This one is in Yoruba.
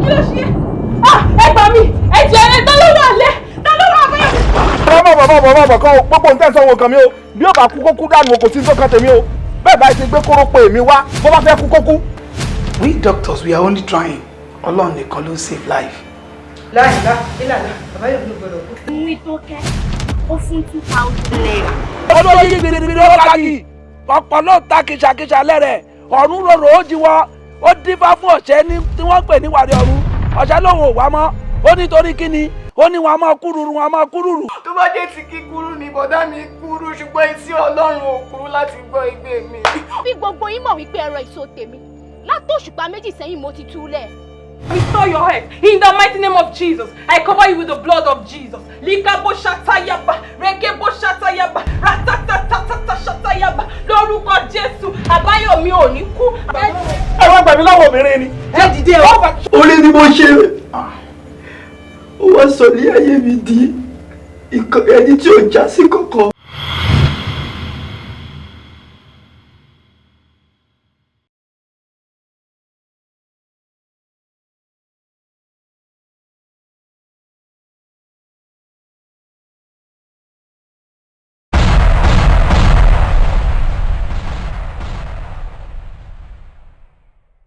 Kí ló ṣe é? Ah, ẹ gbà mí, ẹ jẹ́ ẹ, ta ló wà lẹ́, ta ló wà bẹ́ẹ̀? Bọ̀ bọ̀ bọ̀ bọ̀ bọ̀ kọ́ gbogbo nǹkan sọ̀wọ́ kan mi o. Bí ó bá kú, kó kú dànù o. Kò sí tó kan tèmi o. Bẹ́ẹ̀ báyìí ti gbé kóró pé èmi wá, bó bá fẹ́ kú, kó kú. We doctors, we are only trying. Ọlọ́run nìkan ló save life. Láìlá ìlànà bàbá yóò ní gbọ́dọ̀ kú. Mú tó kẹ́ ó fún ₦2,000. Olóyè gidigidi ó kagi ọ̀pọ̀ ló ta kìsàkìsà lẹ́rẹ̀ ọ̀run rorò ó jíwọ́. Ó dífá fún ọ̀sẹ̀ ní tí wọ́n pè ní wàrí ọ̀run. Ọ̀sẹ̀ lòun ò wá mọ́. Ó nítorí kíni? Ó ní wọn a máa kúrúrú, wọn a máa kúrúrú. Tó bá jẹ́ ti kíkúrú ni, bọ̀dá mi kúrú, ṣùgbọ́n etí Ọlọ́run ò kúrú láti gbọ́ igbe mi. Bí gbogbo yín mọ̀ wípé ẹ̀rọ ìṣó tèmi látòṣùpá 2 sẹ́yìn mo ti túlẹ̀. Restore your head in the mighty name of Jesus. I cover you with the blood of Jesus. Likabo shatayaba, rekebo shatayaba, ratatatata shatayaba. Lórúkọ Jésù, Àbáyọ̀mí ò ní kú. Ẹ wá gbàmí lọ́wọ́ obìnrin ni. Ẹ dìde o. Orí ni mo ṣe, ó wá sọ ní ayé mi di ẹni tí ò já sí kankan.